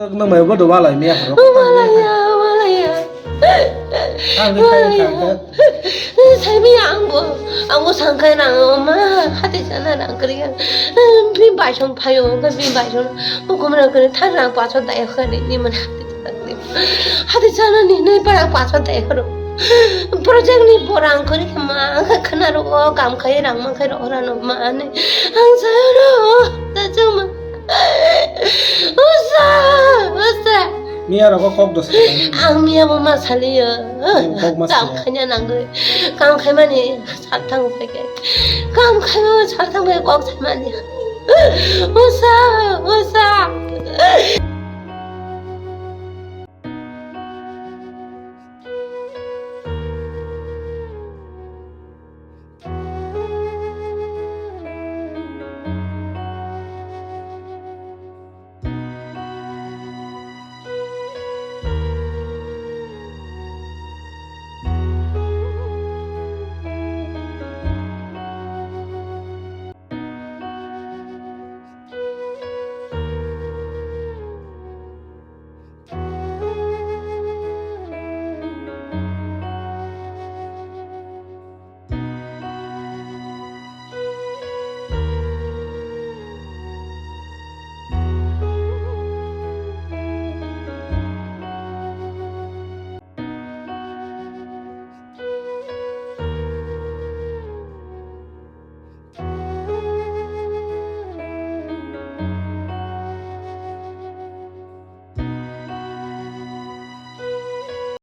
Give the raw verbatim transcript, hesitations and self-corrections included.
Nang mai bodo walai miya horo. Walaya, walaya. Ang ni khai khai khai. Sai miya angbo, angbo sangkai nang ma hati sana nang kriya. Bi baisong phayo, bi baisong. Bukum nang kri thang nang paso dai khani ni mana. Hati sana ni nai para paso dai khoro. Project ni borang khori ma khana ro kam khai rang ma khai ro ora no ma ne. Ang sa ro ta chuma. Usa, usa. Miya rogo kok dos khe tangwi. Ang miya bo ma saliyo. Kok ma saliya. Kam khaina nangwi. Kam khaimani salthang phai khe. Kam khaimani salthang phai kok saimani. Usa, usa.